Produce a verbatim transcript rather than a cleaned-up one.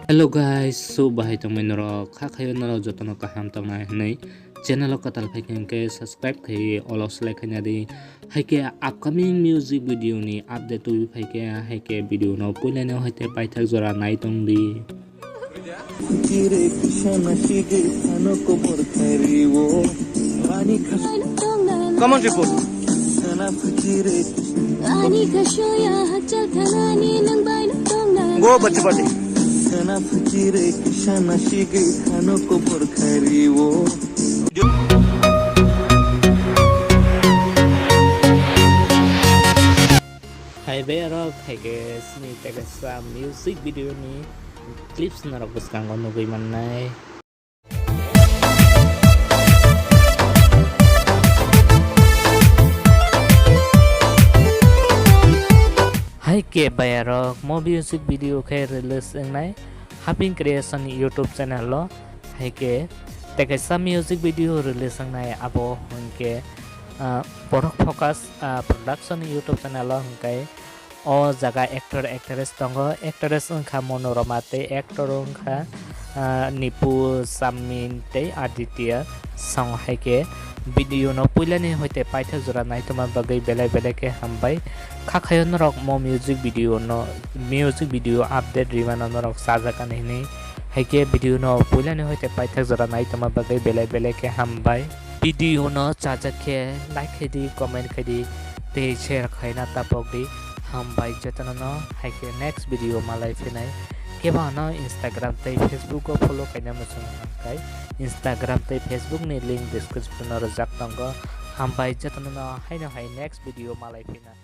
Hello guys, so bahai tongmai norok, kha khayo norok jotono kaham tongnai hinwi channel o kwtal phaikha hinkhe subscribe khai olo select khaina di. Haikhe upcoming music video ni update tubui phaikha, haikhe video no puilano haite paithak jora nai tongdi. Come on, Tripur. Go, bachcha bati. Hai bai aro khaikhe sini tei kaisa music video ni clips norok bwskango nugui mannai. Hai khe bayarok mo music video khe release wngnai Haping Creation YouTube channel o. Hai khe tei kaisa music video release wngnai abo hwnkhe, ah, Borok Focus, ah, Production YouTube channel o hwnkhe o jaga actor actress tongo, actress wngkha Monorama tei actor wngkha, ah, Nipu, Sammin tei Aditya. Song hai khe video no puilani hoite paithak jora naitoma bagwi belai belai khe hambai. Kha khayo norok mo music video no, music video update rimano norok chajakani hinwi. Hai khe video no puilani hoite paithak jora naitoma bagwi belai belai khe hambai. Video no chajak khe like khai di, comment khai di tei share khaina tapok di. Hambai jotono no, hai khe next video malai phinai. Kebo ano Instagram tei Facebook o follow khaina muchung hwnkhe Instagram tei Facebook ni link description o rwjak tongo. Hambai jotono no, haino hai next video malai phinai.